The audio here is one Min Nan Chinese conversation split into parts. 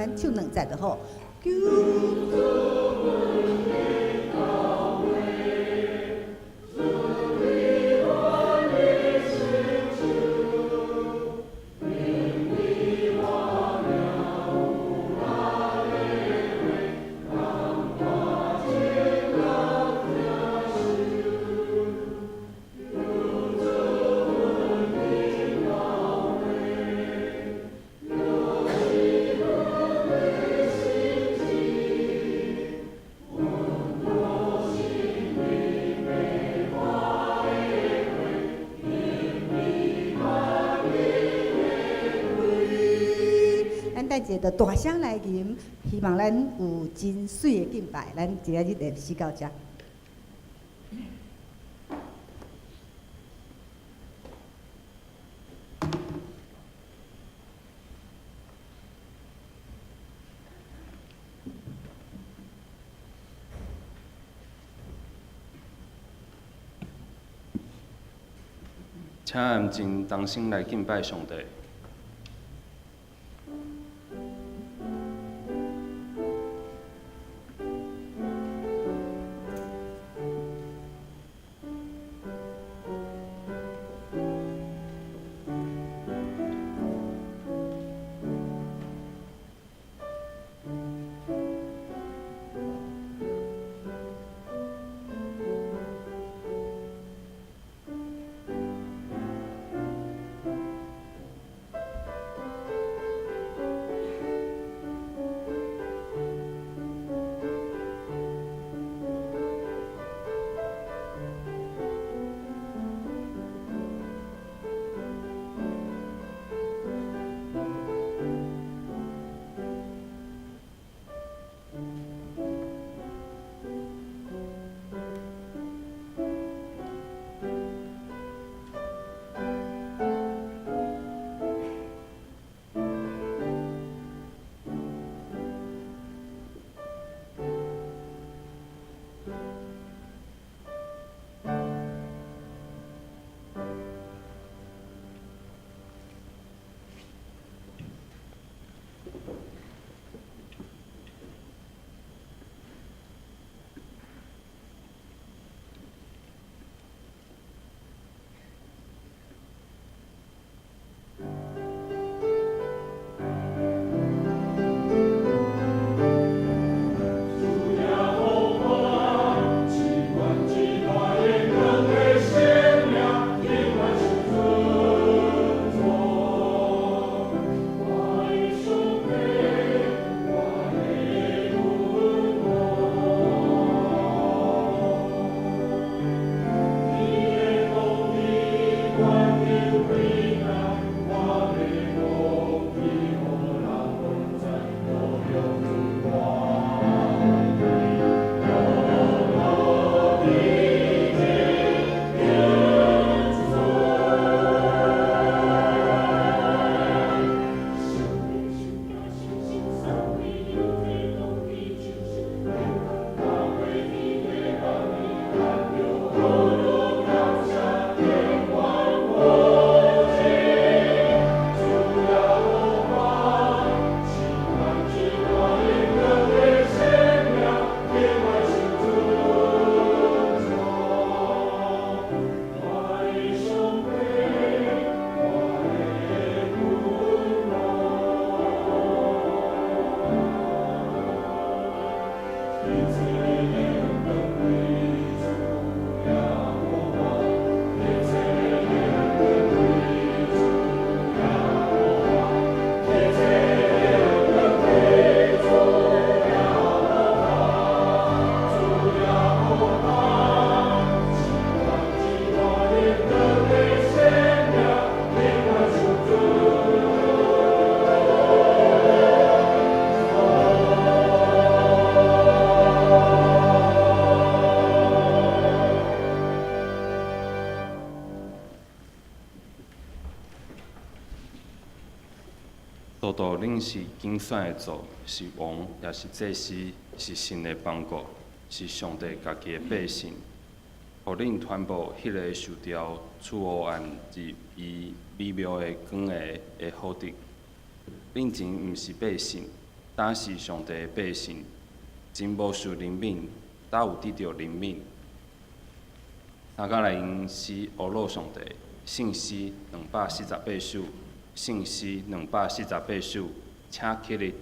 咱唱兩節就好。求咱等一下就大聲來吟，希望咱有真媠的敬拜。咱今仔日就時到遮。請安靜，同心來敬拜上帝。道道恁是揀選的族，是王，也是祭司，是神的邦國，是上帝家己的百姓。予恁傳播彼个受召出黑暗入伊美妙的光的的福德。恁前毋是百姓，敢是上帝的百姓，真無受憐憫，敢有得著憐憫？三工來用詩呵咾上帝，聖詩248首，聖詩248首，請起立。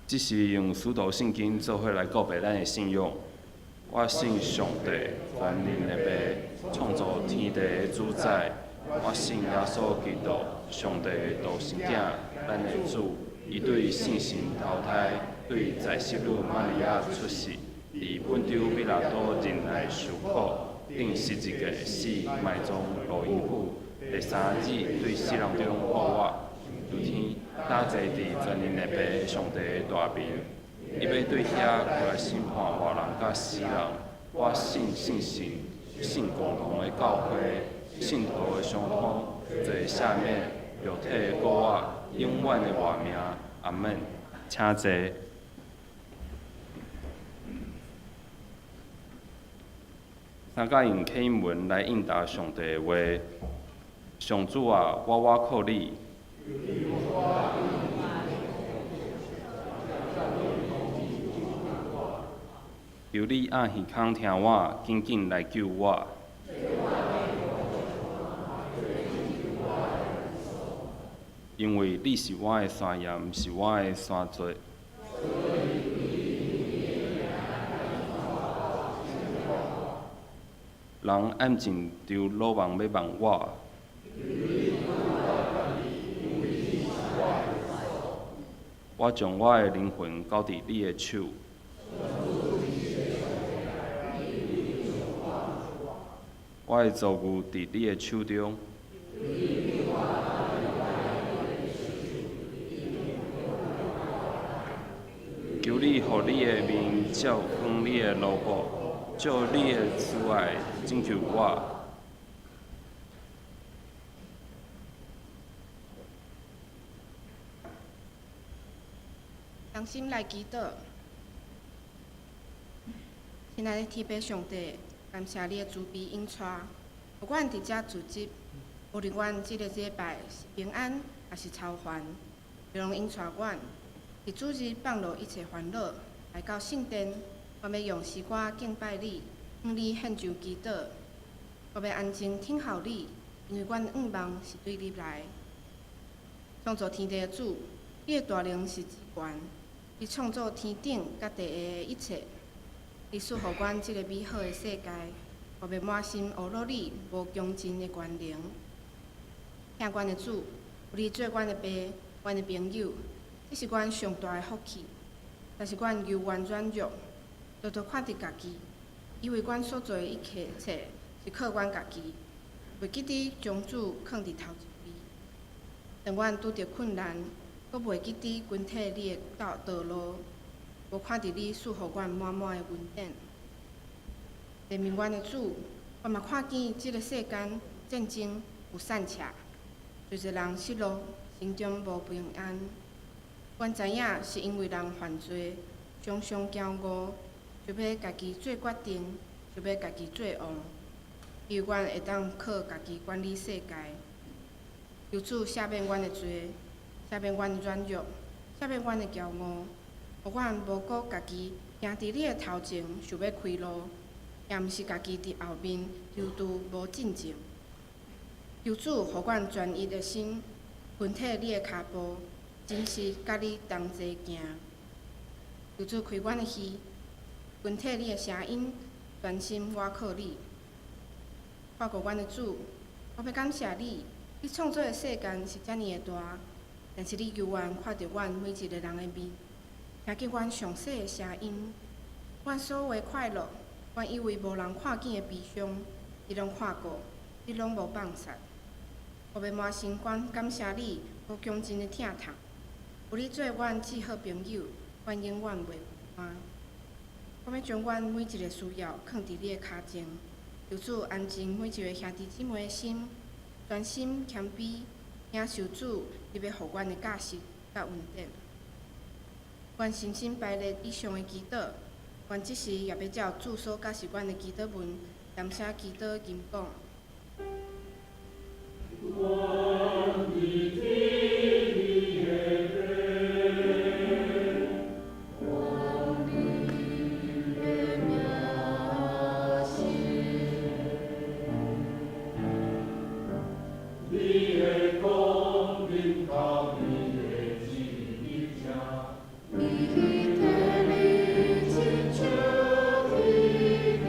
這是用使徒信經做伙來告白咱的信仰。我信上帝，全能的父，創造天地的主宰。我信耶穌基督，上帝的獨生囝，咱的主。伊對聖神投胎，對在聖女瑪利亞出世，佇本丟彼拉多忍耐受苦，釘十字架死，埋葬落陰府，第三日對死人中復活，升天，搭坐佇全能的父上帝的大面。伊欲對遐過來審判活人佮死人。我信聖神，信共同的教會，聖徒的相通，罪的赦免，肉體的復活，永遠的活命。阿門。請坐。三甲用啟英文來應答上帝的話。上主啊，我倚靠你。求你掩耳孔聽我，緊緊來救我。因為你是我的山岩，是我的山座。人暗盡張羅網欲網我。我將我的靈魂交佇你的手。我的遭遇佇你的手中。求你予你的面照光你的奴僕，照你的慈愛拯救我。同心來祈禱，親愛的天父上帝，感謝你的慈悲引帶，予阮佇遮聚集，無論阮這個禮拜是平安抑是操煩，你攏引帶阮，佇主日放落一切煩惱，來到聖殿，我欲用詩歌敬拜你，向你獻上祈禱。我欲安靜等候你，因為阮的向望是對你來。創造天地的主，你的大能是至懸，你創造天頂佮地下的一切，你賜予阮這个美好的世界，我欲滿心呵咾你無窮盡的權能。疼阮的主，有你做阮的爸，阮的朋友，這是阮上大的福氣。但是阮猶原軟弱，常常看著家己，以為阮所做的一切是靠阮家己，袂記得將主囥佇頭一位。當阮拄著困難，閣袂記得跟綴你的道路，無看著你賜予阮滿滿的恩典。憐憫阮的主，我嘛看見這个世間戰爭有散赤，濟濟人失落，心中無平安。阮知影是因為人犯罪，常常驕傲，想欲家己做決定，想欲家己做王，以為阮會當靠家己管理世界。求主赦免阮的罪，赦免阮的軟弱，赦免阮的驕傲，予阮無閣家己行佇你的頭前，想欲開路，也毋是家己佇後面躊躇無進前。求主予阮專一的心，跟綴你的跤步，真實佮你同齊行。求主開阮的耳，跟綴你的聲音，專心倚靠你。看顧阮的主，我欲感謝你，你創造的世間是遮爾的大，但是你猶原看著阮每一個人的面，聽見阮上細的聲音，阮所有的快樂，阮以為無人看見的悲傷，你攏看過，你攏無放殺。我欲滿心感謝你無窮盡的疼痛，有你做阮至好朋友，阮永遠袂孤單。我欲將阮每一个需要囥佇你的跤前，求主安靜每一个兄弟姊妹的心，專心謙卑，領受主你欲予阮的教示佮恩典。阮深深排列以上的祈禱，阮這時也欲照主所教示阮的祈禱文，踮寫祈禱吟講。願你聽你的話，願你的名聖，你的光臨到你的旨意這，你體力親像天地。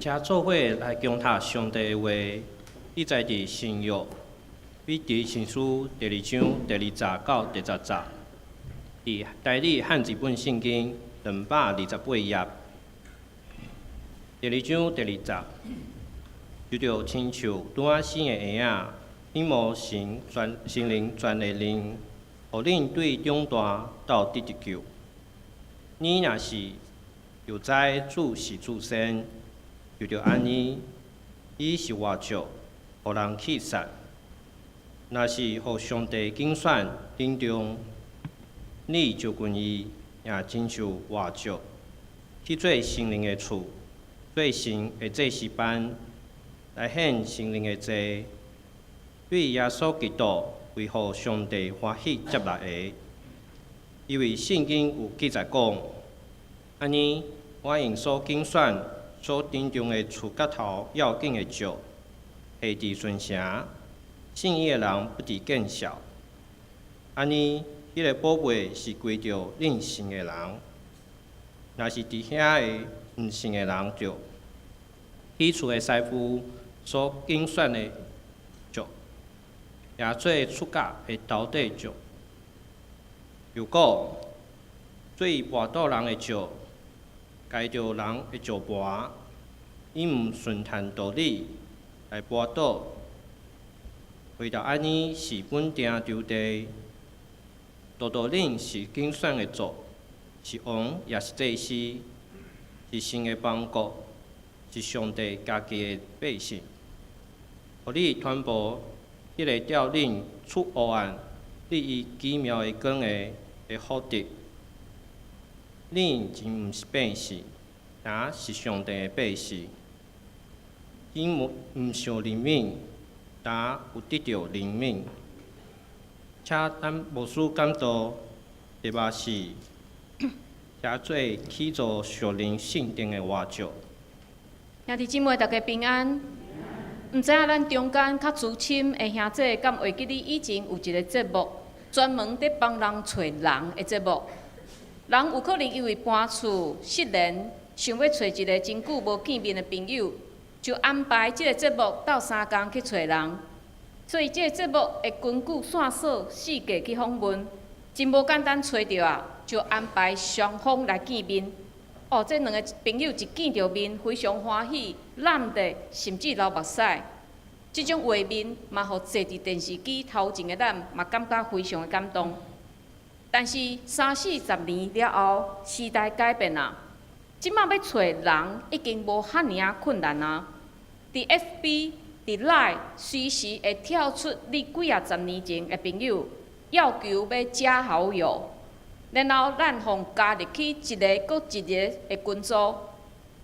請做伙來恭讀上帝的話，記載佇新約彼得前書第二章第二節到第十節，佇台語漢字本聖經228頁。第二章第二節，就著親像拄仔生的嬰仔，渴慕神全聖靈全的靈，予恁對長大到得得救。你若是又知主是至善，就著按呢，伊是活石，予人棄殺。若是予上帝揀選珍重，你就近伊，也親像活石，去做聖靈的厝，做神的祭司班，來獻聖靈的祭，對耶穌基督為予上帝歡喜接納的。因為聖經有記載講，按呢，我用所揀選、所珍重的厝角頭要緊的石，下佇順城，信伊的人不致見笑。按呢，彼个寶貝是歸著恁信的人，若是佇遐的毋信的人就起厝的師傅所揀選的石，也做厝角的頭塊石。又講，做跋倒人的石，刣著人的石盤，伊毋順趁道理來跋倒。為著按呢是穩定著地，獨獨恁是揀選的族，是王也是祭司，是神的邦國，是上帝家己的百姓。予你傳播彼个召恁出黑暗，入伊奇妙的光的的福德。恁真毋是百姓，若是上帝的百姓。恁毋毋受憐憫，但有得著憐憫。請咱牧師講道，特別是寫做起造屬靈聖殿的活石。兄弟姊妹，大家平安。毋知影咱中間較資深的兄姐，敢會記得以前有一個節目，專門佇幫人揣人的節目。人有可能因為搬厝失聯，想欲揣一個真久無見面的朋友，就安排這個節目鬥相共去揣人。所以這個節目會根據線索四界去訪問，真無簡單揣著啊，就安排雙方來見面。哦，這兩個朋友一見著面，非常歡喜，攬著，甚至流目屎。這種畫面嘛，予坐佇電視機頭前的咱嘛感覺非常的感動。但是三四十年了後，時代改變啊，這馬欲揣人已經無遐爾仔困難啊。佇 FB、佇 Line 隨時會跳出你幾仔十年前的朋友，要求欲加好友。然後咱予加入去一个閣一个的群組，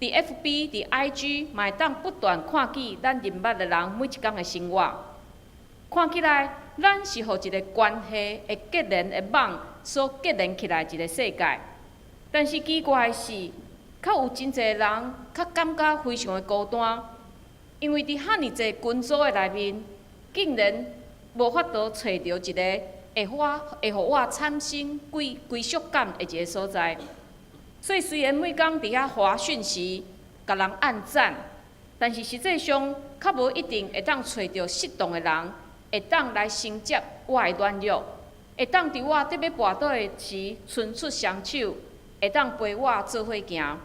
佇 FB、佇 IG 嘛會當不斷看見咱認捌的人每一工的生活。看起來，咱是予一个關係的結連的網所結連起來一个世界。但是奇怪的是，較有真濟人較感覺非常的孤單，因為佇遐爾濟群組的內面，竟然無法度揣著一个會予我產生歸屬感的一个所在。所以雖然每工佇遐滑訊息，共人按讚，但是實際上較無一定會當揣著適當的人，會當來承接我的軟弱，會當佇我特欲跋倒的時伸出雙手，會當陪我做伙行。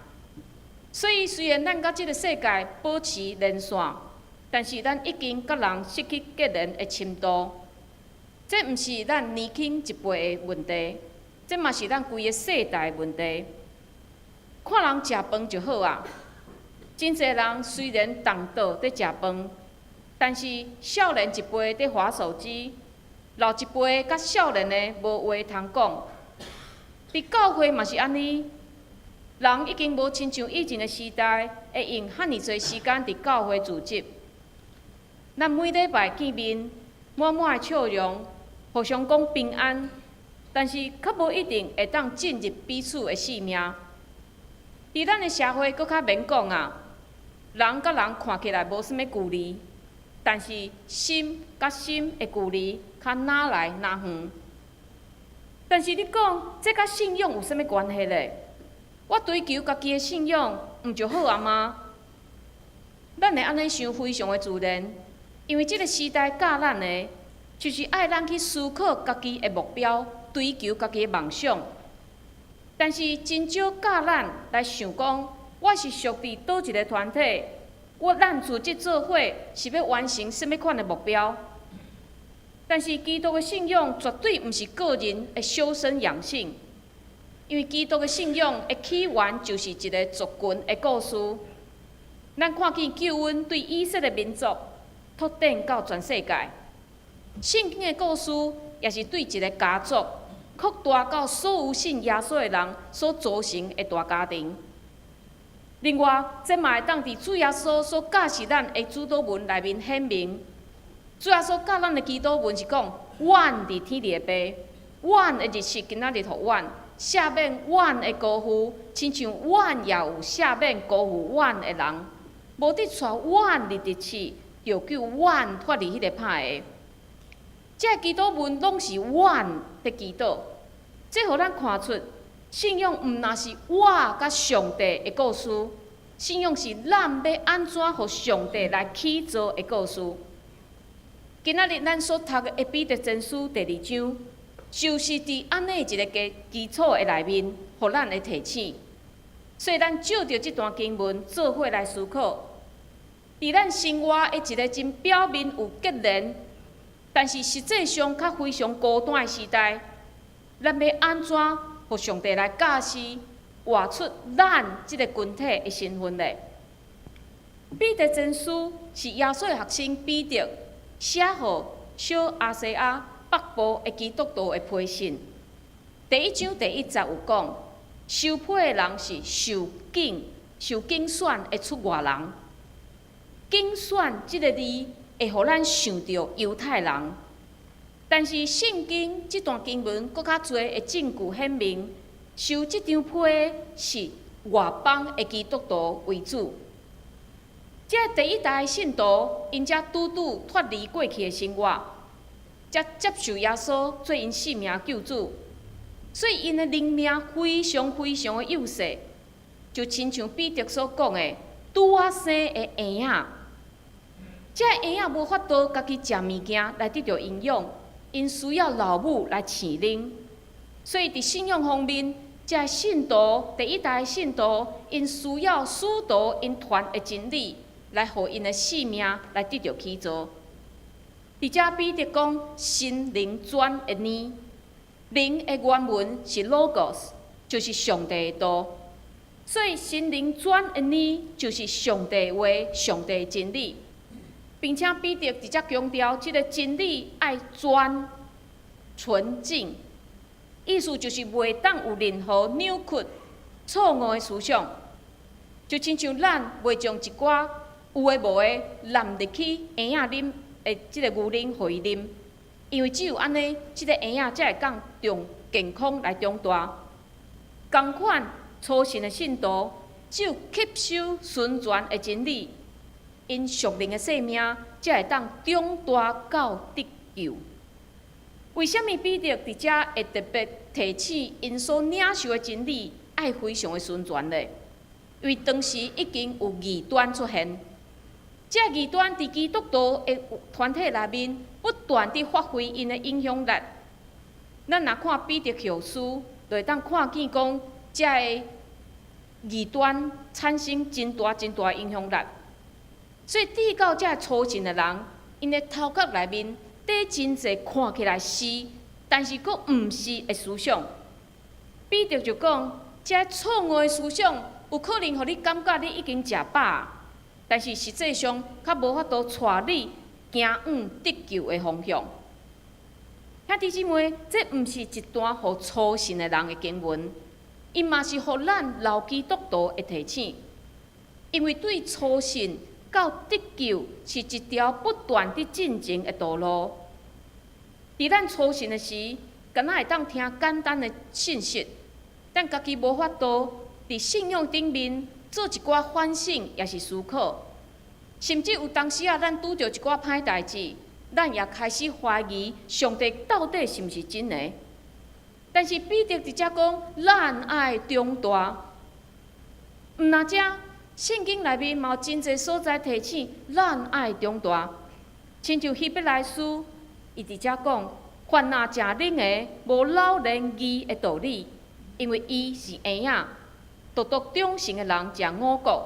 所以雖然咱佮這个世界保持連線，但是咱已經佮人失去結連的深度。這毋是咱年輕一輩的問題，這嘛是咱規个世代的問題。看人食飯就好啊，真濟人雖然同桌佇食飯，但是少年一輩佇滑手機，老一輩佮少年的無話通講。佇教會嘛是按呢，人已經無親像以前的時代，會用遐爾濟時間佇教會聚集。咱每禮拜見面，滿滿的笑容，互相講平安，但是較無一定會當進入彼此的性命。佇咱的社會，閣較免講啊，人佮人看起來無啥物距離，但是心佮心的距離較若來若遠。但是你講，這佮信仰有啥物關係咧？我追求家己的信仰，毋就好啊嗎？咱會按呢想非常的自然，因為這个時代教咱的，就是愛咱去思考家己的目標，追求家己的夢想。但是真少教咱來想講，我是屬佇佗一个團體，咱組織做伙是欲完成啥物款的目標？但是基督的信仰絕對毋是個人的修身養性，因為基督的信仰的起源就是一个族群的故事。咱看見救恩對以色列民族拓展到全世界，聖經的故事也是對一个家族擴大到所有信耶穌的人所組成的大家庭。另外，這嘛會當佇主耶穌所教示咱的主禱文內面顯明。主耶穌教咱的祈禱文是講：阮佇天裡的爸，阮的日式今仔日予阮，赦免阮的辜負，親像阮也有赦免辜負阮的人。無得帶阮入敵試，著救阮脫離彼个歹的。這个祈禱文攏是阮佇祈禱，這予咱看出信仰毋但是我佮上帝的故事，信仰是咱欲按怎予上帝來起造的故事。今仔日咱所讀的彼得前書第二章，就是佇按呢一个基礎的內面，予咱的提醒。所以咱借著這段經文做伙來思考，佇咱生活的一个真表面有結連，但是實際上較非常孤單的時代，咱欲按怎予上帝來教示，活出咱這个群體的身份咧？彼得前書是耶穌的學生彼得寫予小亞細亞北部的基督徒的批信。第一章第一節有講，收批的人是受揀選的出外人。揀選這个字會予咱想著猶太人，但是聖經這段經文閣較濟的證據顯明，收這張批是外邦的基督徒為主。這第一代信徒，𪜶才拄拄脫離過去的生活，才接受耶穌做𪜶性命救主，所以𪜶的靈命非常非常的幼細，就親像彼得所講的，拄仔生的嬰仔。這嬰仔無法度家己食物件來得著營養，𪜶需要老母來飼奶。所以佇信仰方面，這信徒第一代信徒，𪜶需要使徒𪜶傳的真理，來予𪜶的性命來得著起造。佇遮彼得講聖靈轉的奶，靈的原文是 logos，就是上帝的道。所以聖靈轉的奶就是上帝話、上帝真理。並且彼得佇遮強調，這個真理愛專純淨，意思就是袂當有任何扭曲、錯誤的思想，就親像咱袂將一寡有的無的濫入去嬰仔啉的這個牛奶予伊啉，因為只有按呢，這個嬰仔才會當長健康來長大。仝款初信的信徒，只有吸收純全的真理，𪜶屬靈的生命才會當長大到得救。為啥物彼得佇遮會特別提醒𪜶所領受的真理愛非常的純全咧？因為當時已經有異端出現，這異端佇基督徒的團體內面不斷佇發揮𪜶的影響力。咱若看彼得後書，就會當看見講，這个異端產生真大真大影響力。所以，對到這初信的人，𪜶的頭殼內面底真濟看起來是，但是閣毋是的思想。彼得就講，這錯誤的思想有可能予你感覺你已經食飽，但是實際上較無法度帶你行往得救的方向。兄弟姊妹，這毋是一段予初信的人的經文，伊嘛是予咱老基督徒的提醒。因為對初信到得救是一條不斷佇進前的道路。佇咱初信的時，敢若會當聽簡單的信息，但家己無法度佇信仰頂面做一寡反省，抑是思考。甚至有當時啊，咱拄著一寡歹代誌，咱也開始懷疑上帝到底是毋是真的。但是彼得佇遮講，咱愛長大，毋若遮聖經內面嘛有真濟所在提醒咱愛長大，親像希伯來書，伊佇遮講，凡若食奶的，無老練義的道理，因為伊是嬰仔，獨獨長成的人食五穀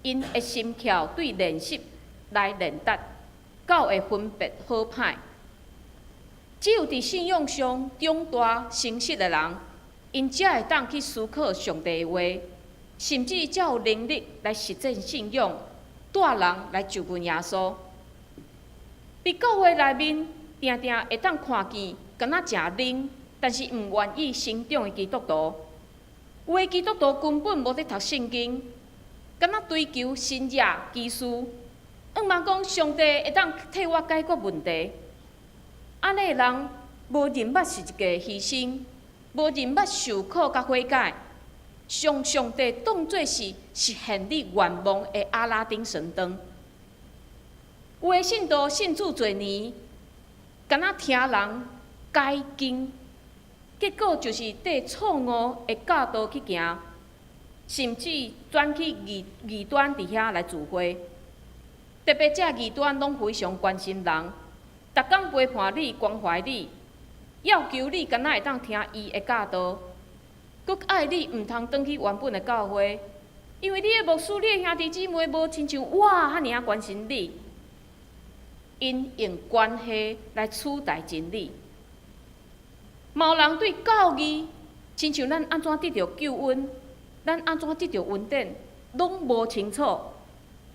，𪜶的心竅對練習來練達，到會分別好歹。只有佇信仰上長大成熟的人，𪜶才會當去思考上帝的話，甚至才有能力來實踐信仰，帶人來就近耶穌。佇教會內面，定定會當看見，敢若誠靈，但是毋願意成長的基督徒。有的基督徒根本無佇讀聖經，敢若追求神跡奇事，向望講上帝會當替我解決問題。按呢的人無認捌十字架犧牲，無認捌受苦佮悔改，將上帝當做是實現你願望的阿拉丁神燈。有的信徒信主濟年，敢若聽人解經，結果就是綴錯誤的教導去行，甚至轉去異端佇遐來聚會。特別這異端攏非常關心人，逐工陪伴你、關懷你，要求你敢若會當聽伊的教導，閣愛你毋通轉去原本的教會，因為你的牧師、你的兄弟姊妹無親像我遐爾仔關心你。𪜶用關係來取代真理。嘛有人對教義，親像咱按怎得著救恩，咱按怎得著恩典，攏無清楚。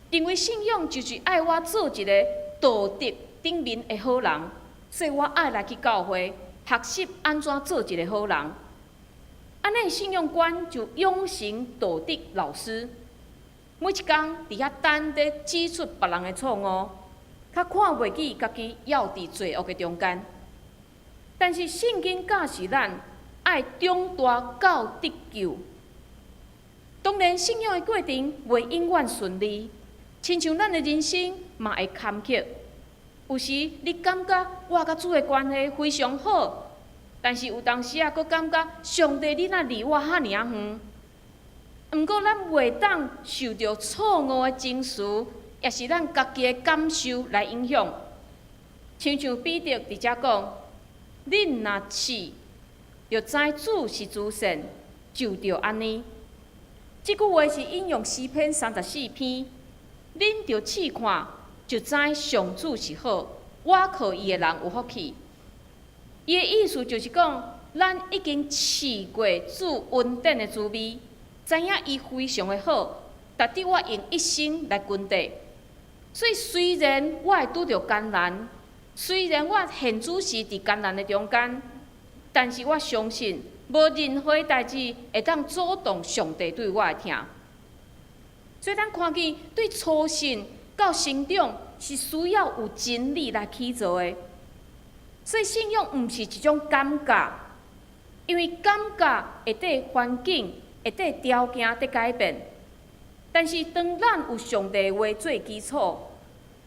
認為信仰就是愛我做一个道德頂面的好人，所以我愛來去教會學習按怎做一个好人。按呢信仰觀就養成道德老師，每一工佇遐等咧指出別人的錯誤，較看袂起家己猶佇罪惡的中間。但是聖經教示咱愛長大到得救。當然，信仰的過程袂永遠順利。親像咱的人生嘛會坎坷。有時你感覺我佮主的關係非常好，但是有當時啊，閣感覺上帝你若離我遐爾仔遠。毋過咱袂當受著錯誤的情緒，抑是咱家己的感受來影響。親像彼得佇遮講：恁若試，就知主是慈善，就著按呢。這句話是引用詩篇34篇，恁著試看，就知上主是好，倚靠伊的人有福氣。伊的意思就是講，咱已經試過主恩典的滋味，知影伊非常的好，值得我用一生來跟綴。所以雖然我會拄著艱難，雖然我現此時佇艱難的中間，但是我相信，無任何代誌會當阻擋上帝對我的疼。所以咱看見對初信到成長是需要有真理來起造的。所以信仰毋是一種感覺，因為感覺會綴環境、會綴條件佇改變。但是當咱有上帝的話做基礎，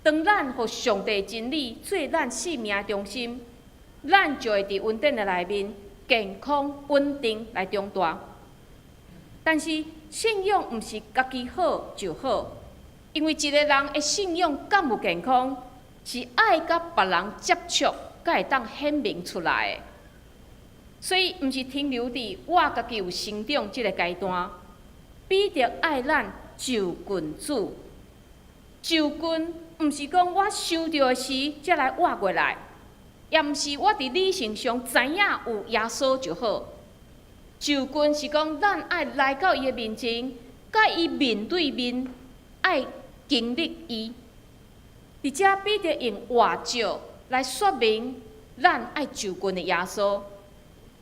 當咱予上帝真理做咱生命的中心，咱就會佇恩典的內面健康穩定來長大。但是信仰毋是家己好就好，因為一個人的信仰敢有健康，是愛佮別人接觸，才會當顯明出來的。所以毋是停留佇我家己有成長這個階段。彼得愛咱就近主，就近毋是講我想著的時才來倚過來，也毋是我佇理性上知影有耶穌就好。就近是講咱愛來到伊的面前，佮伊面對面，愛經歷伊。佇遮彼得用活石來說明咱愛就近的耶穌。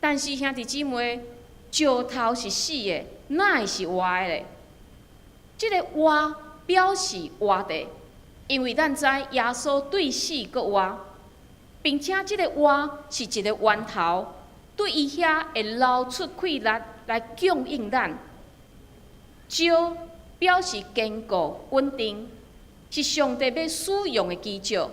但是兄弟姊妹，石頭是死的，哪會是活的咧？這個活表示活的，因為咱知耶穌對死閣活，並且這個活是一個源頭，對伊遐會流出氣力來供應咱。石表示堅固穩定，是上帝欲使用的基石。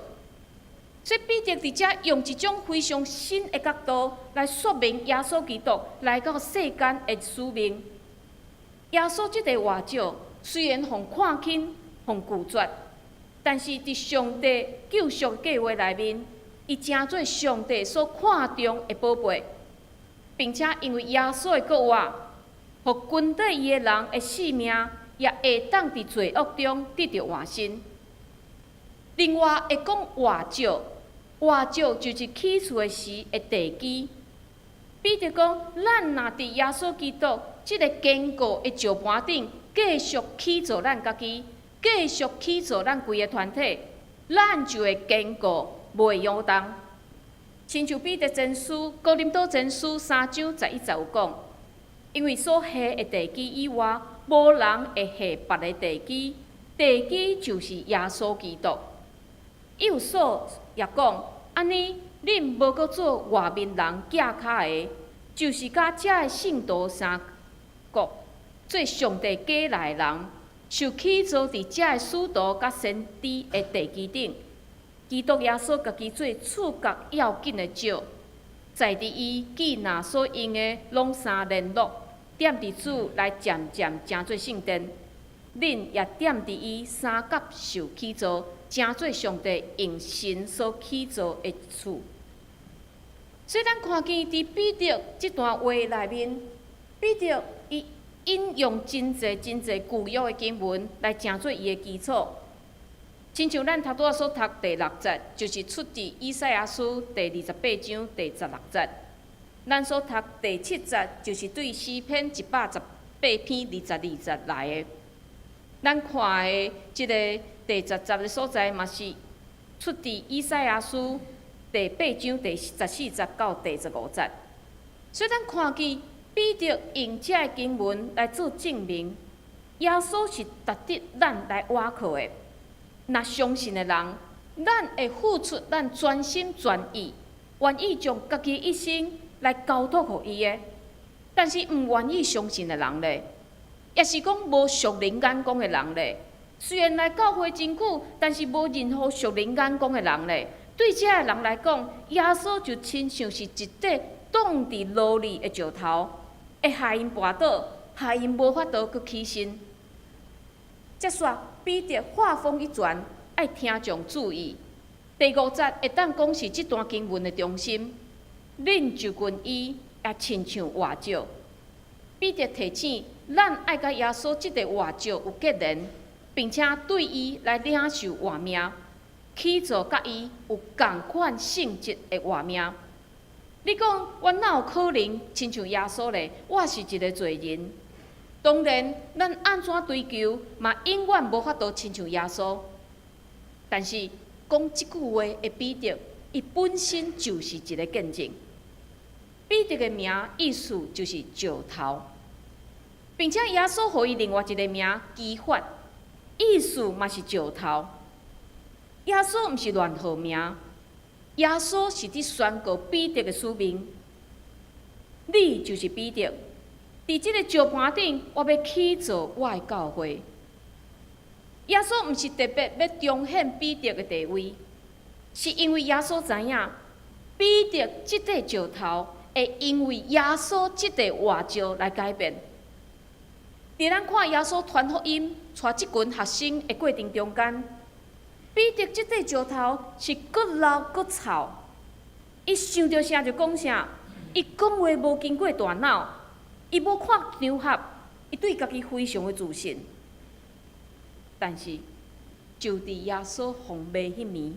所以彼得佇遮用一種非常新的角度來說明耶穌基督來到世間的使命。耶穌這個活石雖然予看輕、予拒絕，但是佇上帝救贖計劃內面，伊成做上帝所看重的寶貝，並且因為耶穌的復活，予跟綴伊的人的性命也會當佇罪惡中得著換新。另外會講活石，活石就是起厝的時的地基。彼得講，咱若佇耶穌基督這个堅固的石盤頂，繼續起造咱家己，繼續起造咱規个團體，咱就會堅固，袂搖動。親像彼得前書、哥林多前書3章11節有講，因為所下的地基以外，無人會下別的地基，地基就是耶穌基督。以弗所也講，按呢，恁無閣做外面人寄跤的，就是佮遮的聖徒相國，做上帝揀來的人，受起造佇遮的使徒佮先知的地基頂，基督耶穌家己做厝角要緊的石，在佇伊記拿所用的攏相聯絡，踮佇主內漸漸成做聖殿，恁也踮佇伊相佮受起造，成做上帝用神所起造的厝。所以咱看見佇彼得這段話內面，彼得伊引用真濟真濟舊約的經文來成做伊的基礎。親像咱頭拄仔所讀第六節，就是出自以賽亞書第28章第16節。咱所讀第七節，就是對詩篇118篇22節來的。咱看的這个第十節的所在，嘛是出自以賽亞書第8章第14節到第15節。所以咱看見彼得用這个經文來做證明，耶穌是值得咱來倚靠的。若相信的人，咱會付出咱全心全意，願意將家己一生來交託予伊的。但是毋願意相信的人咧，抑是講無屬靈眼光的人咧，雖然來教會真久，但是無任何屬靈眼光的人咧。對這个人來講，耶穌就親像是一塊擋佇路裡的石頭，會害𪜶跋倒，害𪜶無法度閣起身。接續彼得話鋒一轉，愛聽眾注意。第五節會當講是這段經文的中心。恁就近伊，也親像活石。彼得提醒咱愛佮耶穌這塊活石有結連，並且對伊來領受活命，起造佮伊有仝款性質的活命。你講我哪有可能親像耶穌咧？我是一个罪人。當然，咱按怎追求，嘛永遠無法度親像耶穌。但是講這句話的彼得，伊本身就是一个見證。彼得的名意思就是石頭，並且耶穌予伊另外一个名基法，意思嘛是石頭。耶穌毋是亂號名，耶穌是佇宣告彼得的使命。你就是彼得，佇這个石盤頂，我欲起造我的教會。耶穌毋是特別欲彰顯彼得的地位，是因為耶穌知影彼得這塊石頭會因為耶穌這塊活石來改變。佇咱看耶穌傳福音，帶這群學生的過程中間，彼得這塊石頭是閣老閣臭，伊想著啥就講啥，伊講話無經過大腦，伊無看場合，伊對家己非常的自信。但是，就佇耶穌予賣彼暝，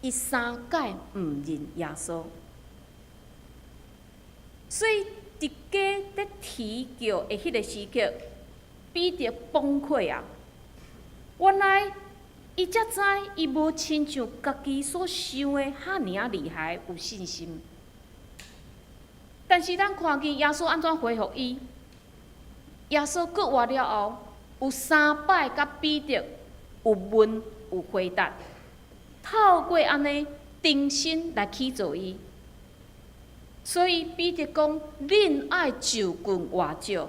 伊三擺毋認耶穌。所以，佇雞佇啼叫的彼个時刻，彼得崩潰啊！原來，伊才知伊無親像家己所想的遐爾仔厲害，有信心。但是，咱看見耶穌按怎回覆伊？耶穌復活了後，有三擺佮彼得有問有回答，透過按呢重新來起造伊。所以彼得講：恁愛就近活石，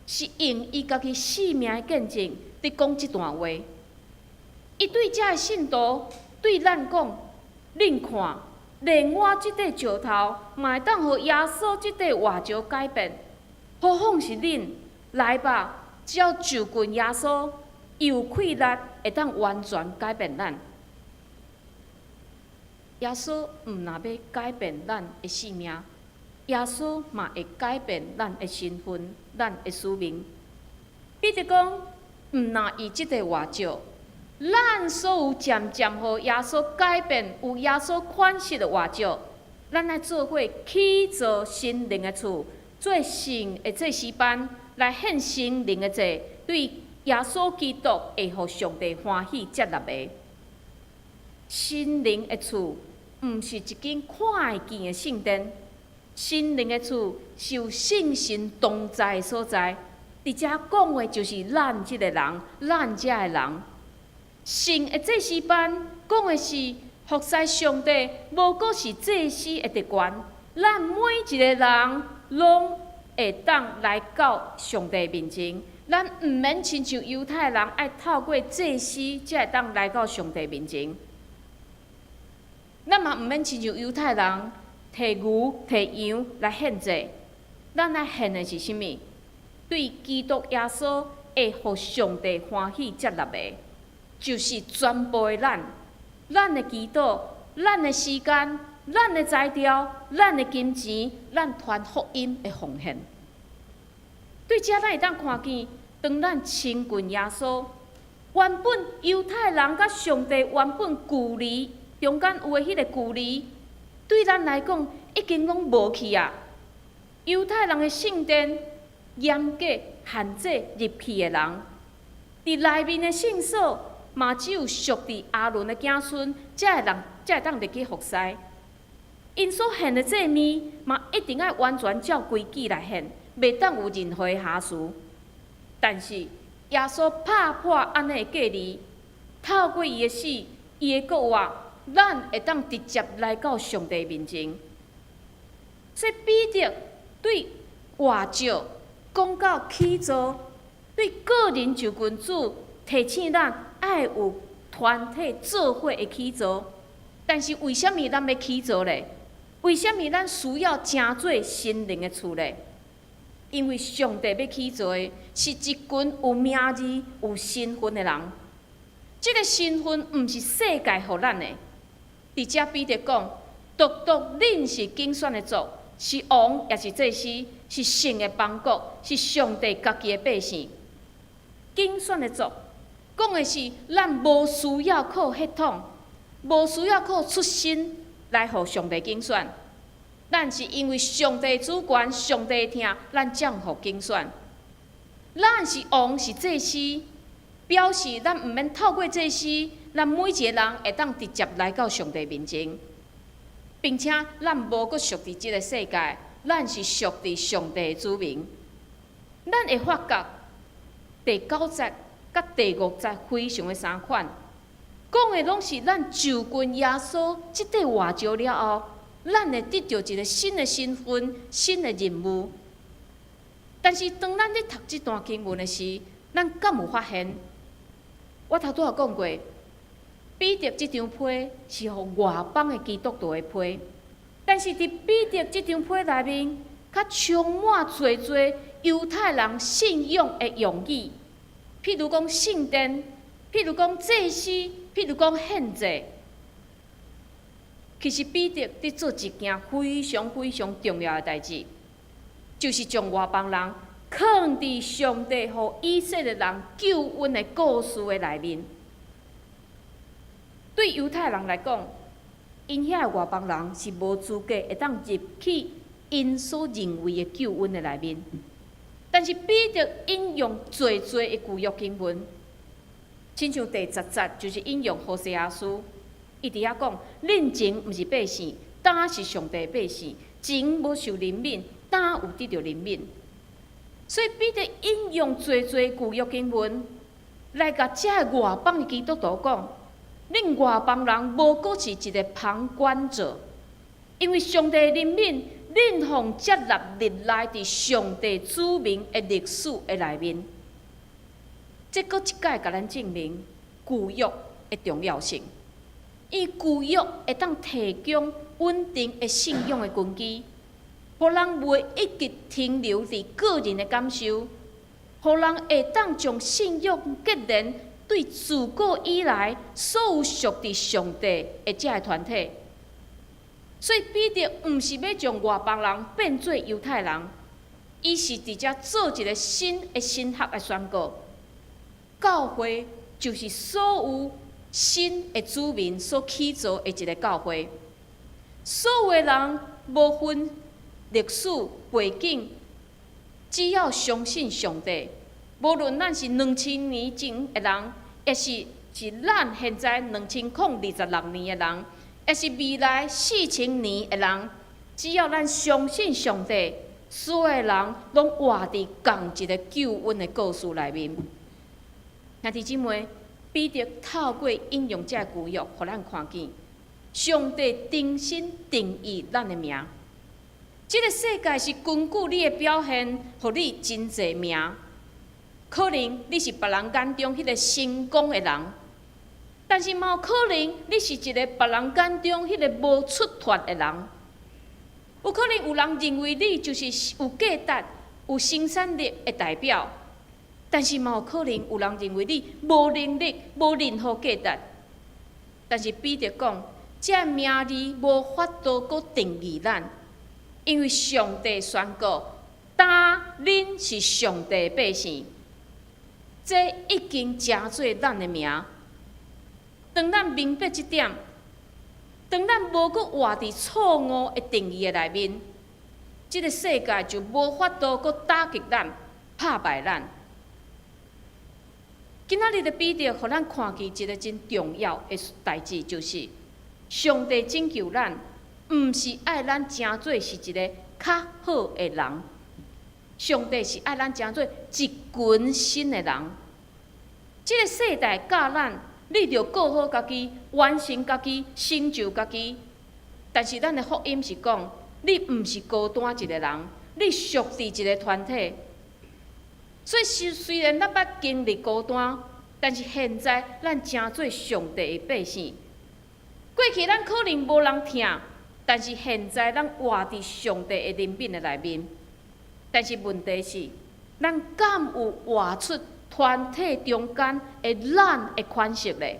是用伊家己性命的見證佇講這段話。伊對遮的信徒對咱講：恁看，連我這塊石頭，嘛會當予耶穌這塊活石改變。何況是恁？來吧！只要就近耶穌，伊有氣力會當完全改變咱。耶穌毋若欲改變咱的性命，耶穌嘛會改變咱的身份、咱的使命。彼得講，毋若伊這塊活石，咱所有漸漸予耶穌改變、有耶穌款式的活石，咱愛做伙起造聖靈的厝，做聖的祭司班，來獻聖靈的祭，對耶穌基督會予上帝歡喜接納的。聖靈的厝，毋是一間看會見的聖殿，聖靈的厝是有聖神同在的所在。佇遮講的就是咱這个人，咱遮的人。聖的祭司班講的是服侍上帝，無閣是祭司的特權。咱每一个人攏會當來到上帝面前。咱毋免親像猶太人愛透過祭司，才會當來到上帝面前。咱嘛毋免親像猶太人提牛提羊來獻祭，咱愛獻的是啥物？對基督耶穌會予上帝歡喜接納的，就是全部的咱，咱的祈禱、咱的時間、咱的才調、咱的金錢、咱傳福音的奉獻。對這咱會當看見，當咱親近耶穌，原本猶太人佮上帝原本距離中間有的彼个距離，對咱來講已經攏無去啊。猶太人的聖殿嚴格限制入去的人，佇內面的聖所嘛只有屬佇亞倫的子孫，才會人才會當入去服侍。𪜶所獻的祭物嘛，一定愛完全照規矩來獻，袂當有任何的瑕疵。但是耶穌拍破按呢的隔離，透過伊的死，伊的復活，咱會當直接來到上帝面前。所以彼得對活石講到起造，對個人就近主提醒咱愛有團體做伙的起造。但是為啥物咱欲起造咧？為啥物咱需要成做神靈的厝咧？因為上帝欲起造的是一群有名字、有身份的人。這个身份毋是世界予咱的。佇遮彼得講，獨獨恁是揀選的族，是王，也是祭司，是聖的邦國，是上帝家己的百姓。揀選的族，講的是咱無需要靠血統，無需要靠出身來予上帝揀選。咱是因為上帝主權、上帝疼，咱才予揀選。咱是王，是祭司，表示咱毋免透過祭司，咱每一个人會當直接來到上帝面前，並且咱無閣屬佇這个世界，咱是屬佇上帝的子民。咱會發覺第九節佮第五節非常的相款，講的攏是咱就近耶穌這塊活石了後，咱會得著一个新的身份、新的任務。但是當咱咧讀這段經文的時，咱敢有發現？我頭拄仔講過，彼得這張批是予外邦的基督徒的批，但是佇彼得這張批內面，較充滿濟濟猶太人信仰的用語，譬如講聖殿，譬如講祭司，譬如講獻祭。其實彼得佇做一件非常非常重要的代誌，就是將外邦人囥佇上帝予以色列人救恩的故事的內面。對猶太人來講，𪜶遐个外邦人是無資格會當入去𪜶所認為的救恩的內面。但是彼得引用濟濟的舊約經文，親像第十節就是引用何西阿書，伊佇遐講：恁前毋是百姓，今是上帝百姓；前無受憐憫，今有得著憐憫。所以彼得引用濟濟舊約經文來共遮个外邦的基督徒講：恁外邦人無閣是一个旁觀者，因為上帝憐憫，恁予接納入來佇上帝子民的歷史的內面。這閣一擺共咱證明舊約的重要性，因為舊約會當提供穩定的信仰的根基，予人袂一直停留佇個人的感受，予人會當將信仰結連對自古以來所有屬佇上帝的這个團體。所以彼得毋是欲將外邦人變做猶太人，伊是佇遮做一个新的神學的宣告。教會就是所有新的子民所起造的一个教會，所有的人無分歷史背景，只要相信上帝，無論咱是2000年前的人，抑是咱現在2026年的人，抑是未來4000年的人，只要咱相信上帝，所有的人攏活佇仝一个救恩的故事內面。兄弟姊妹，彼得透過引用這个舊約，予咱看見上帝重新定義咱的名。這个世界是根據你的表現，予你真濟名。可能你是別人眼中彼个成功的人，但是嘛有可能你是一個別人眼中彼个無出脫的人。有可能有人認為你就是有價值、有生產力的代表，但是嘛有可能有人認為你無能力、無任何價值。但是彼得講，這名字無法度閣定義咱，因為上帝宣告，今恁是上帝百姓，這已經成做咱的名。當咱明白這點，當咱無閣活佇錯誤的定義的內面，這个世界就無法度閣打擊咱、拍敗咱。今仔日的彼得，予咱看見一个真重要的代誌，就是上帝拯救咱，毋是愛咱成做是一个較好的人，上帝是愛咱成做一群新的人。這个世代教咱，你著顧好家己，完成家己，成就家己。但是咱的福音是講，你毋是孤單一个人，你屬佇一个團體。所以雖然咱捌經歷孤單，但是咱會記得，上帝是但是現在咱成做上帝的百姓。過去咱可能無人疼，但是現在咱活佇上帝的憐憫的內面。但是問題是，咱敢有活出團體中間的咱的款式咧？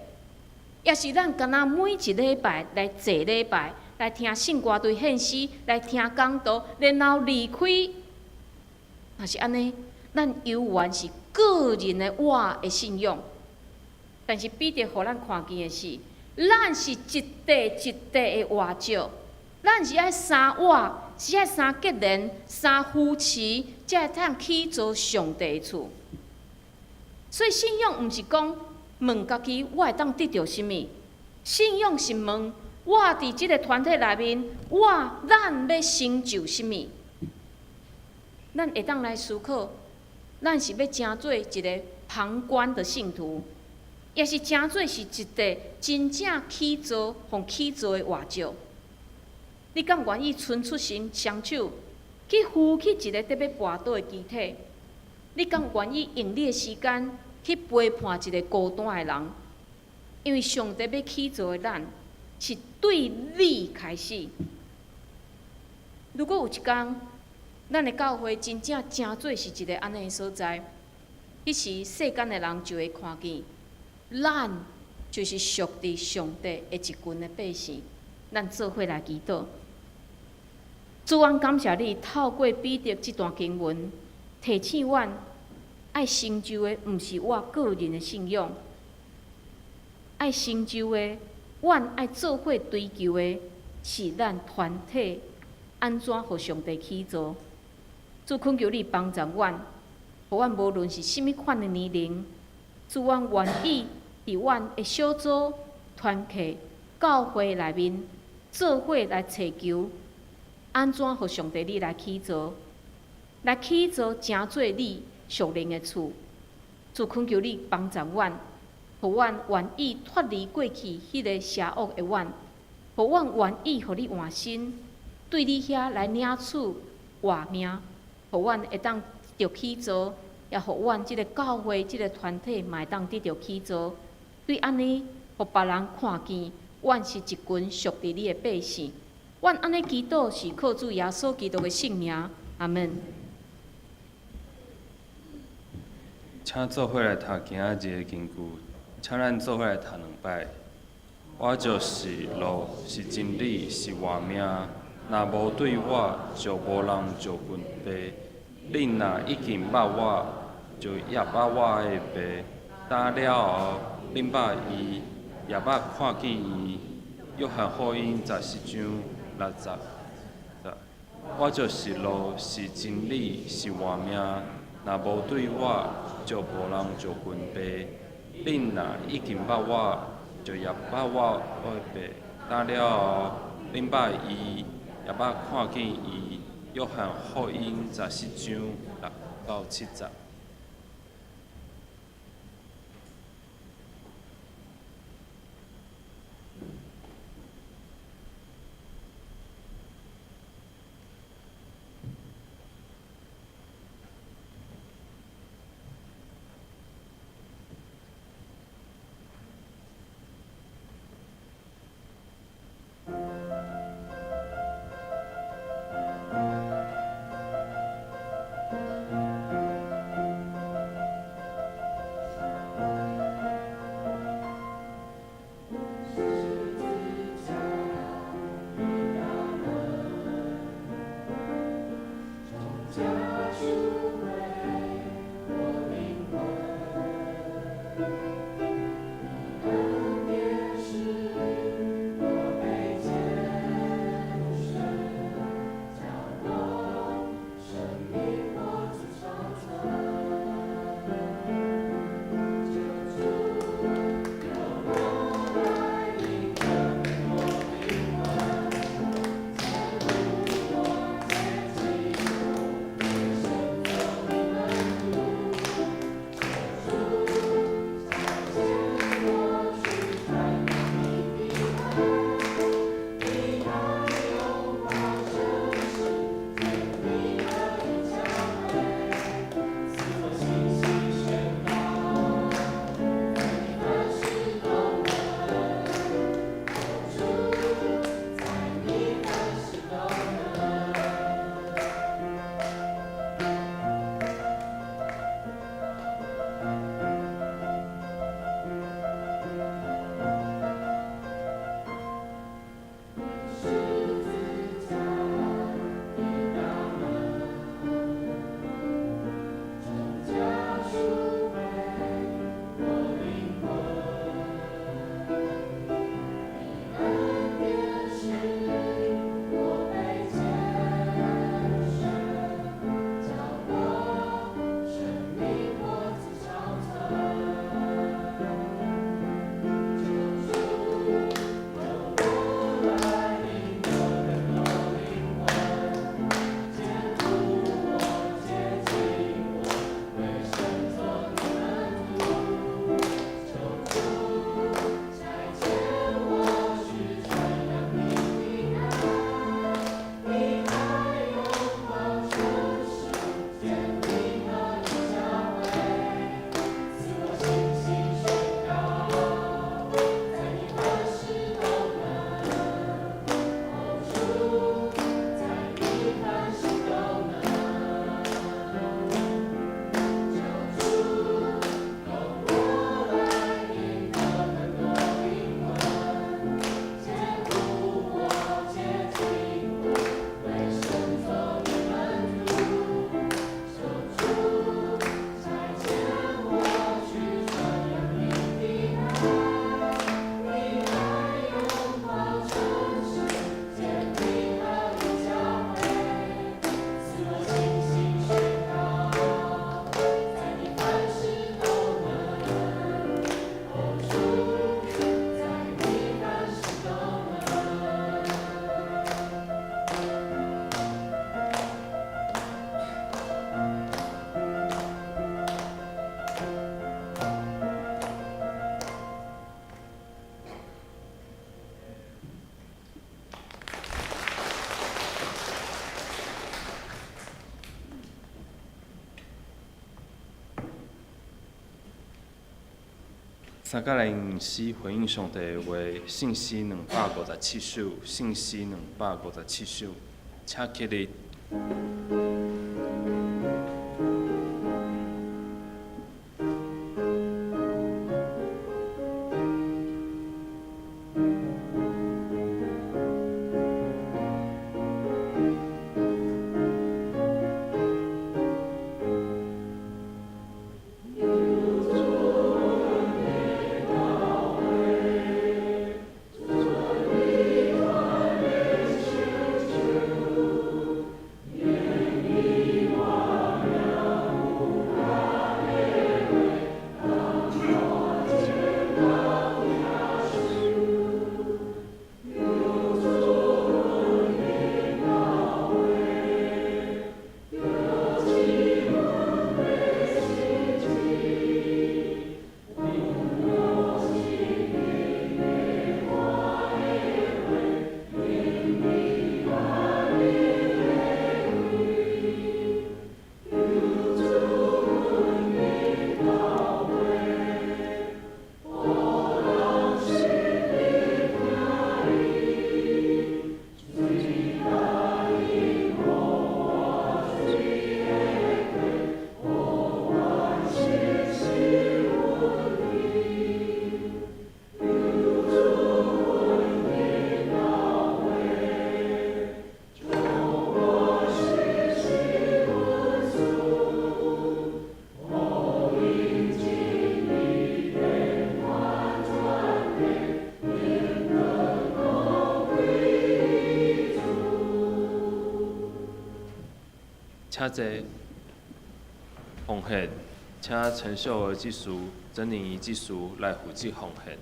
抑是咱敢若每一禮拜來坐禮拜，來聽聖歌隊獻詩，來聽講道，然後離開？若是按呢，咱猶原是個人的我的信仰。但是彼得予咱看見的是，咱是一塊一塊的活石，咱是愛相活，是愛相結連、相扶持，才會通起造上帝的厝。所以信仰毋是講問家己我會當得著啥物，信仰是問我佇這个團體內面，我咱欲成就啥物？咱會當來思考，咱是欲成做一个旁觀的信徒，抑是成做是一塊真正起造、予起造的活石？你敢願意伸出雙手去扶起一个欲跋倒的肢體？你敢願意用你的時間去陪伴一个孤單的人？因為上帝欲起造的咱，是對你開始。如果有一工，咱的教會真正成做是一个按呢的所在，彼時世間的人就會看見，咱就是屬佇上帝的一群的百姓。咱做伙來祈禱。主，阮感謝你，透過彼得這段經文，提醒阮愛成就的，毋是我個人的信仰，愛成就的，阮愛做伙追求的，是咱團體按怎予上帝起造。主懇求你幫助阮，予阮無論是啥物款的年齡，主阮願意佇阮的小組、團契、教會內面做伙來尋求，按怎予上帝你來起造，來起造成做你屬靈的厝。主懇求你幫助阮，予阮願意脫離過去彼个邪惡的阮，予阮願意予你換新，對你遐來領取活命，予阮會當得著起造，也予阮這个教會、這个團體嘛會當得著起造。對按呢，予別人看見，阮是一群屬佇你的百姓。阮按呢祈禱是靠主耶穌基督的聖名，阿門。請做伙來讀今仔日的經句，請咱做伙來讀兩擺。我就是路，是真理，是活命。若無對我，就無人就近父。恁若已經捌我，就也捌我的父。打了後，恁捌伊，也捌看見伊。約翰福音14章60。我就是路，是真理，是活命。若無對我，就無人就近父。恁若已經捌我，就也捌我的父。打了後，恁捌伊，也捌看見伊。約翰福音14章6到7節。三角來用詩回應上帝的話，聖詩257首，聖詩257首，請起立。請坐。奉獻，請陳秀兒執事、曾玲儀執事來負責奉獻。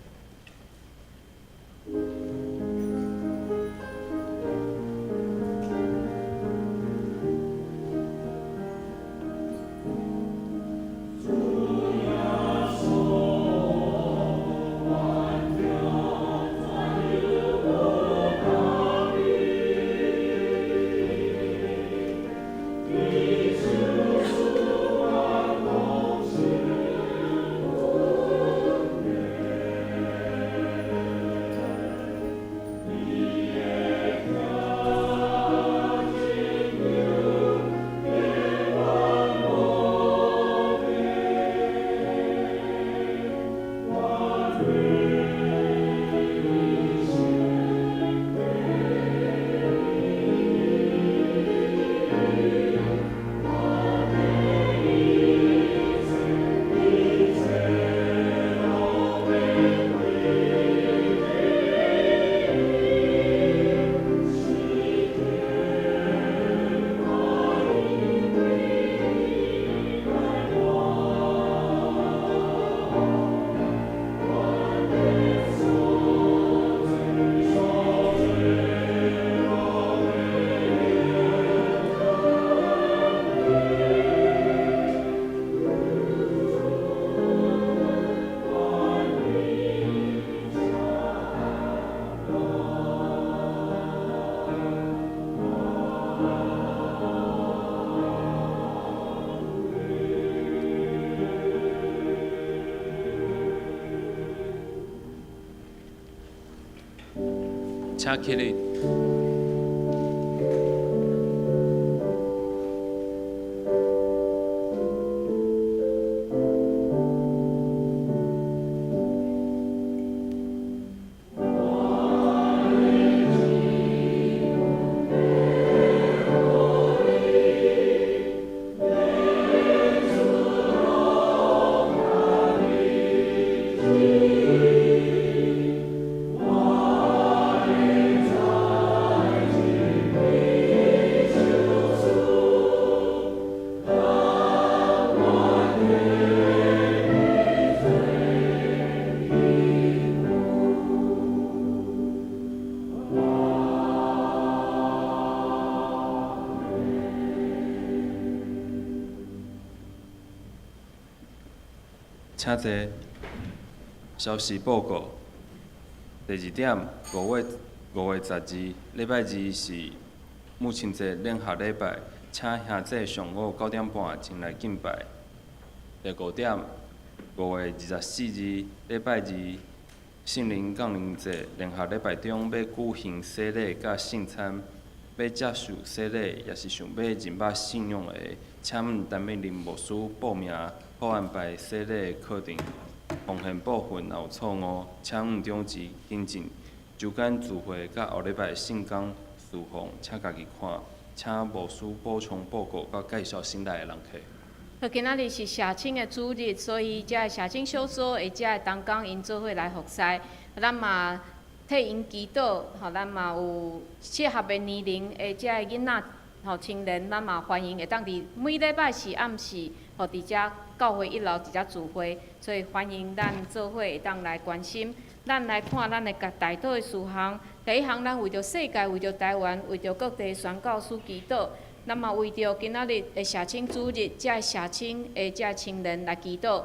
請起立。請坐。消息報告。第二點，5月12，禮拜二是母親節聯合禮拜，請兄弟上午9點半前來敬拜。第五點， 5月24日，禮拜二，聖靈降臨節聯合禮拜中欲舉行洗禮佮聖餐，欲接受洗禮，抑是想欲認捌信仰的，請問陳美玲牧師報名，好安排洗禮的課程。奉獻部分若有錯誤，請問長執更正。周間聚會佮後禮拜聖工事奉，請家己看。請牧師補充報告佮介紹新來的人客。好，今仔日是社青的主日，所以遮的社青小組的遮的同工𪜶做伙來服侍，咱嘛替𪜶祈禱，吼，咱嘛有適合的年齡的遮的囡仔，吼，青年，咱嘛歡迎會當佇每禮拜四暗時，吼，佇遮教會一樓佇遮聚會，所以歡迎咱做伙會當來關心。咱來看咱的代禱的事項，第一項，咱為著世界、為著台灣、為著各地宣教師祈禱。咱嘛為著今仔日的社青主日，遮的社青的遮青年來祈禱，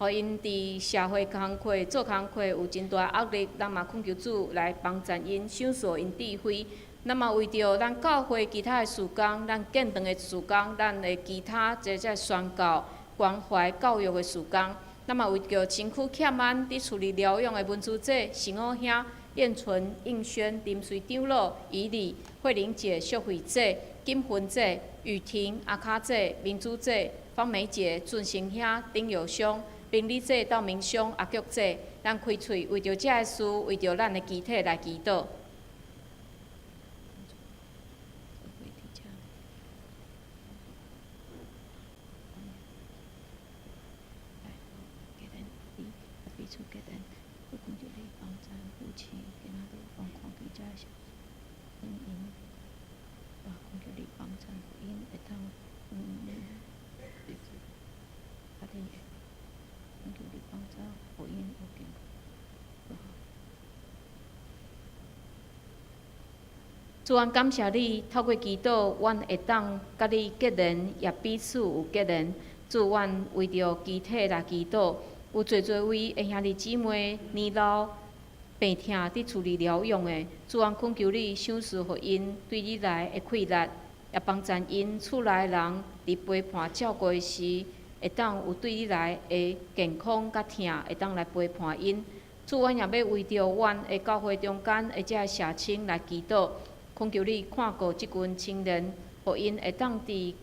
予𪜶佇社會工課做工課有真大壓力，咱嘛懇求主來幫贊𪜶，賞賜𪜶智慧。咱嘛為著咱教會其他的事工，咱建堂的事工，咱的其他這宣教、關懷、教育的事工。咱嘛為著身軀欠安佇厝裡療養的文珠姐、成武兄、燕純、應軒、林瑞長老、以禮、慧玲姐、淑慧姐、金芬姐、雨婷、阿卡姐、明珠姐、方梅姐、俊成兄、丁友兄、明理姐、道明兄、阿菊姐，咱開喙為著這个事，為著咱的肢體來祈禱。主，阮感謝你，透過祈禱，阮會當佮你結連，也彼此有結連。主，阮為著肢體來祈禱，有濟濟位的兄弟姊妹年老病痛佇厝裡療養的，主，阮懇求你賞賜予𪜶對你來的氣力，也幫贊𪜶厝內人佇陪伴照顧時，會當有對你來的健康佮疼，會當來陪伴𪜶。主，阮也欲為著阮的教會中間的這个社青來祈禱。懇求你看顧這群青年，予𪜶會當佇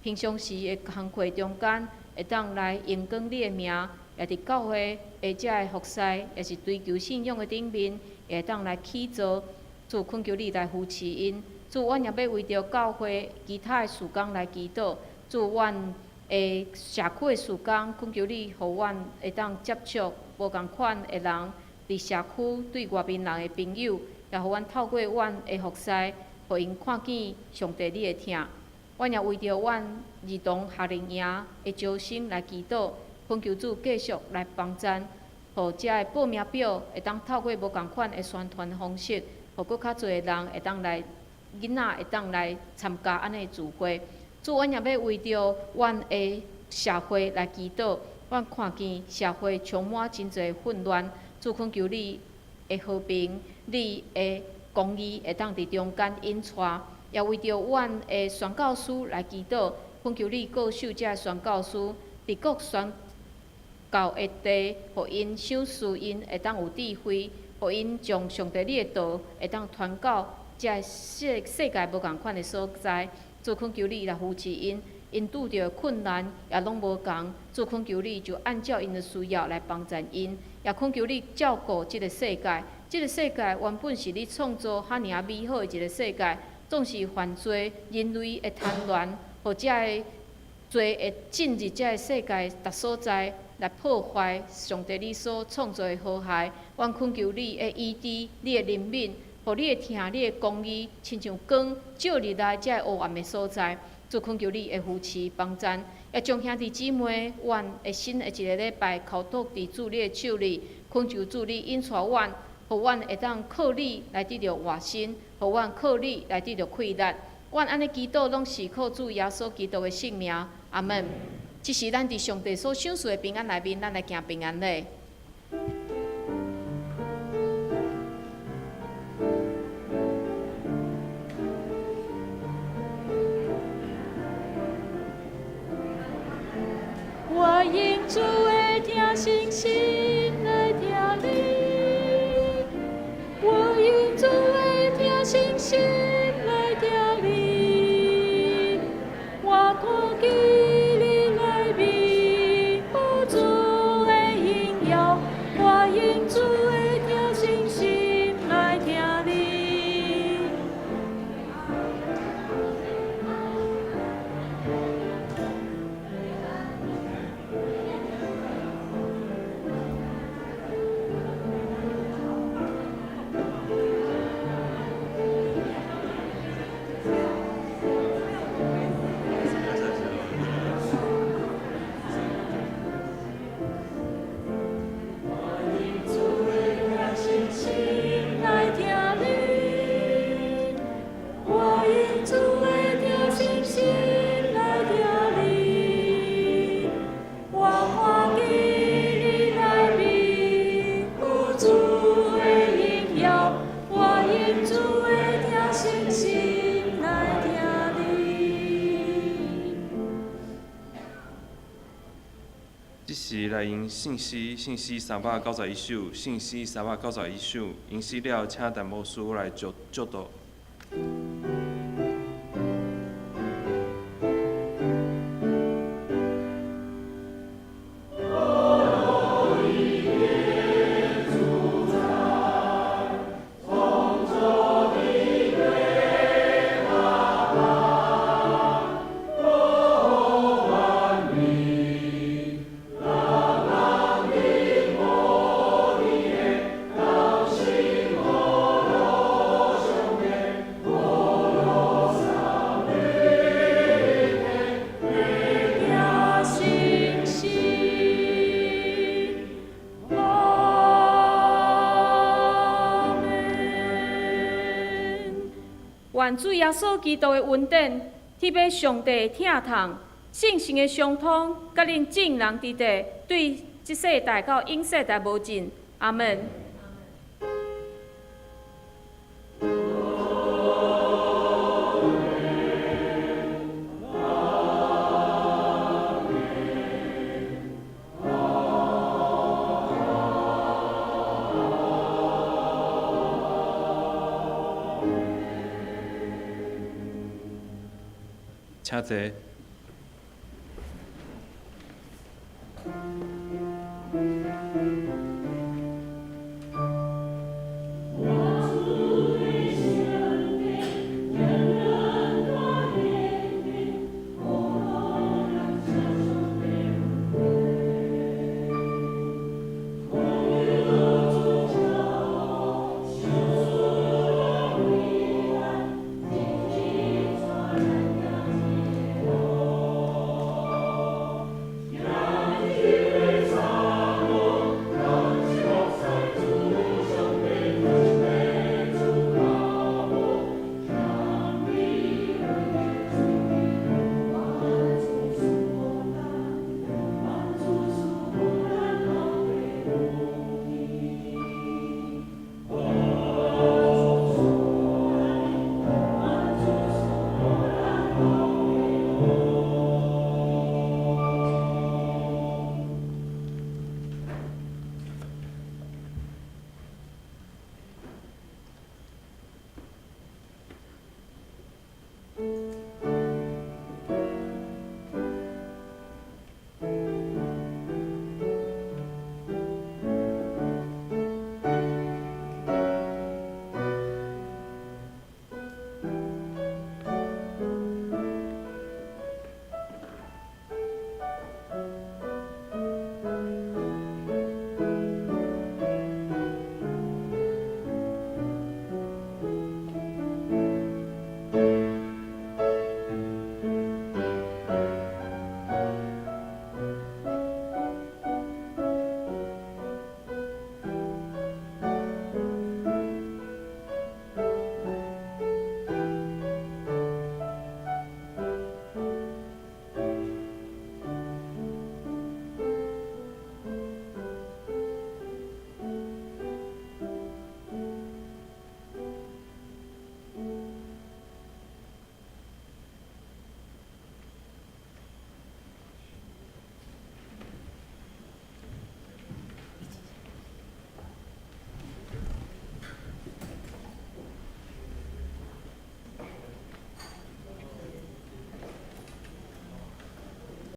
平常時的工課中間，會當來榮光你的名，也佇教會的這个服侍，也是追求信仰的頂面，會當來起造。主，懇求你來扶持𪜶。主，阮也欲為著教會其他的事工來祈禱。主，阮的社區的事工，懇求你予阮會當接觸無仝款的人，佇社區對外面人的朋友。也予阮透過阮的服侍，予𪜶看見上帝你的疼。阮也為著阮兒童夏令營的招生來祈禱，懇求主繼續來幫贊，予遮的報名表會當透過無仝款的宣傳方式，予閣較濟的人會當來，囡仔會當來參加按呢的聚會。主，阮也欲為著阮的社會來祈禱，阮看見社會充滿真濟混亂，主懇求你的和平，你的公義會當佇中間引帶，也為著阮的宣教師來祈禱，懇求你保守遮宣教師，佇各宣教的地，予𪜶賞賜𪜶會當有智慧，予𪜶將上帝你的道會當傳到遮世界無仝款的所在。主，懇求你來扶持𪜶，𪜶拄著困難也攏無仝。主，懇求你就按照𪜶的需要來幫贊𪜶，也懇求你照顧這个世界。這个世界原本是你創造遐爾仔美好的一个世界，總是犯罪、人類的貪婪，予遮个罪會進入這个世界逐所在，來破壞上帝你所創造的和諧。阮懇求你的醫治、你的憐憫，予你的疼、你的公義，親像光照入來這个黑暗的所在。主，懇求你的扶持幫贊，也將兄弟姊妹，阮的新的一个禮拜，交託佇主你的手裡，懇求主你引帶阮。予阮會當靠你來得著活新，予阮靠你來得著氣力。阮按呢祈禱，攏是靠主耶穌基督的聖名。阿們。這是咱佇上帝所賞賜的平安內面，咱來行平安禮。我因主的疼惜。齊來吟聖詩，聖詩391首，聖詩391首。吟詩了，請陳牧師來祝祝禱。願主耶穌基督的恩典，天父上帝的疼痛，聖神的相通，佮恁眾人佇佇，對這世代到永世代無盡。阿門。請坐。